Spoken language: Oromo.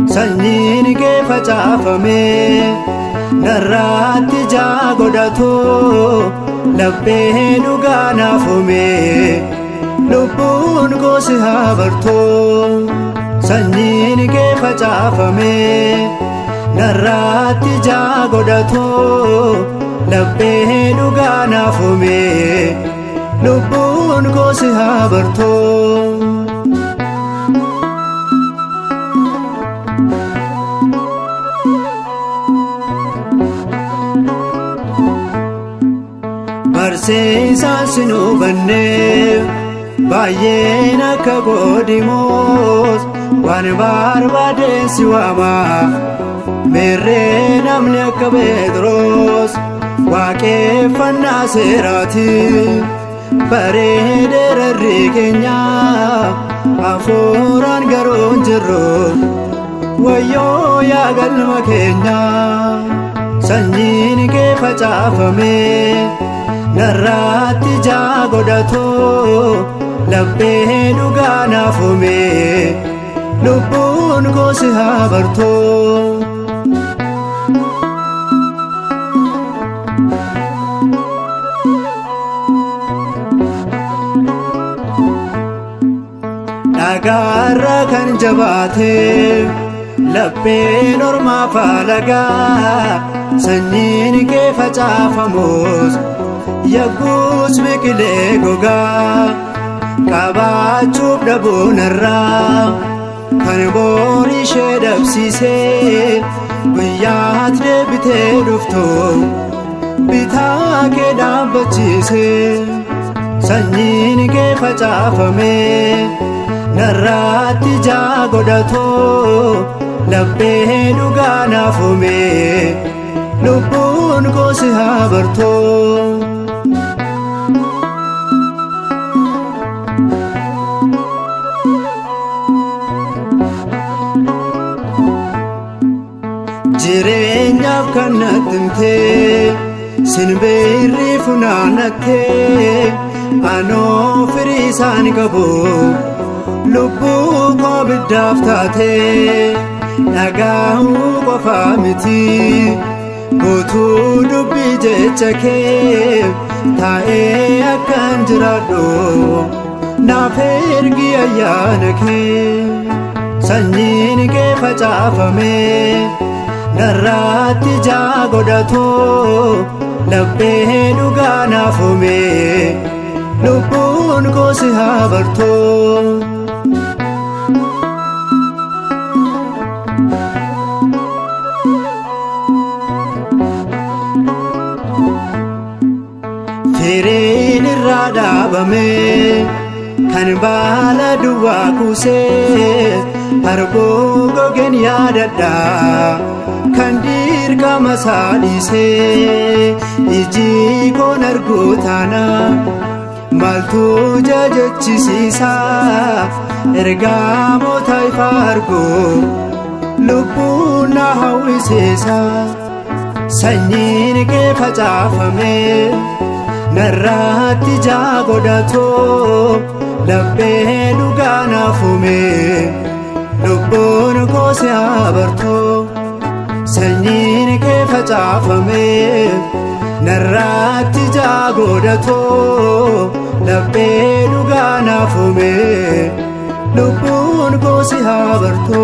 Sanyiin kee facaafame narraatti ijaa godhatu, laphee dhugaa naaf uume, lubbuun koo si haa bartu. Sanyiin kee facaafame narraatti ijaa godhatu, laphee dhugaa naaf uume, lubbuun koo si haa bartu. Barsiisaan sin hubanne baay'een akka godimoos waan barbaadeen si waama. Meerree namni akka Phexros waaqeffannaa seeraati. Bareedeerarri keenya hafuuraan garuu hin jirru, wayyoo yaa galma keenya. Sanyiin kee facaafame narraatti ijaa godhatu, laphee dhugaa naaf uume, lubbuun koo si haa bartu. Dhagaarra kan jabaate lapheen ormaa faalagaa, sanyiin kee facaafamus yagguus biqilee gogaa. Qabaachuuf dhabuun irraa kan boon ishee dhabsiisee, guyyaatti deebitee dhuftu bitaa kee dhaabbachiise. Sanyiin kee facaafame narraatti ijaa godhatu, laphee dhugaa naaf uume, lubbuun koo si haa bartu. Jireenyaaf kan natti himtee sinbeerri funaannattee, anoo firii isaan qabu, lubbuu koo biddaaf taatee. Dhagaahuu qofaa miti, guutuu dubbii jecha kee taa'ee akkan jiraadhu naaf ergi ayyaana kee. Sanyiin kee facaafame narraatti ijaa godhatu, laphee dhugaa naaf uume, lubbuun koo si haa bartu. Firiin irraa dhaabame kan baala duwwaa kuusee harbuu gogeen yaadadha, kan dirqama isaa dhiisee. Iji koon arguu taana maaltu jajachisiisa? Ergamoota ifa argu lubbuun na hawwisiisa. Sanyiin kee facaafame narraatti ijaa godhatu, laphee dhugaa naaf uume, lubbuun koo si haa bartu. Sanyiin kee facaafame narraatti ijaa godhatu, laphee dhugaa naaf uume, lubbuun koo si haa bartu.